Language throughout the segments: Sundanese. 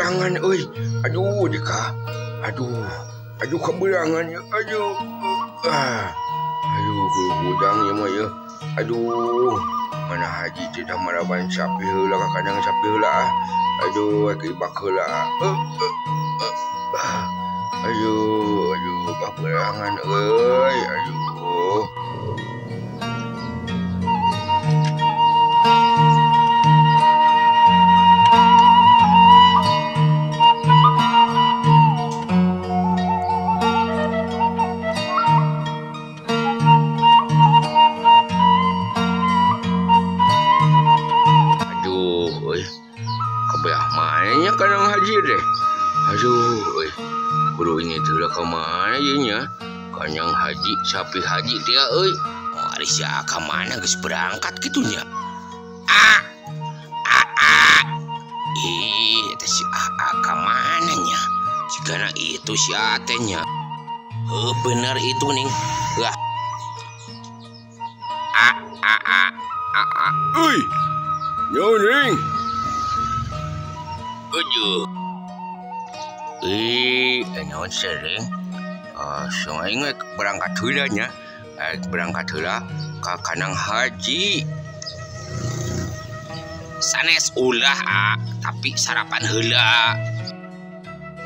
Kaberangan euy. Aduh dika. Aduh. Aduh kaberangan ya. Aduh. Ah. Aduh hudang ieu mah ya. Aduh. Mana haji teh dah maraban sapi heula ka kandang sapi heula ah. Aduh ibak heula. Aduh, aduh kaberangan euy. Aduh. Mainnya kandang haji deh. Aduh, bro ini tuh ke mana nya? Kandang haji, sapi haji dia euy. Oh, ari si ka mana geus berangkat kitunya? Ah. Ah, ah. Ih, eta si AA ka mana nya? Jigana itu si A teh nya. Heuh, bener itu ning. Lah. A A A A A. Euy. Nyaun ning. Aduh. Ih, naon sering. Sungai ingat berangkat heula nya. Berangkat heula ka kandang haji. Sanes ulah ah, tapi sarapan heula.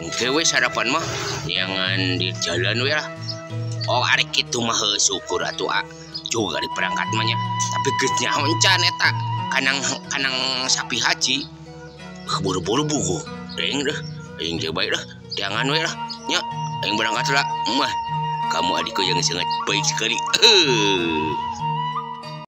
Engke we sarapan mah jangan di jalan we lah. Oh, ari kitu mah heuh syukur atuh ah. Juga di berangkat mah nya. Tapi geus nyaho encan eta kandang sapi haji. Buru-buru buku, aing dah, aing teh baik dah, jangan we lah, nya, aing berangkat lah, mah, kamu adikku yang sangat baik sekali.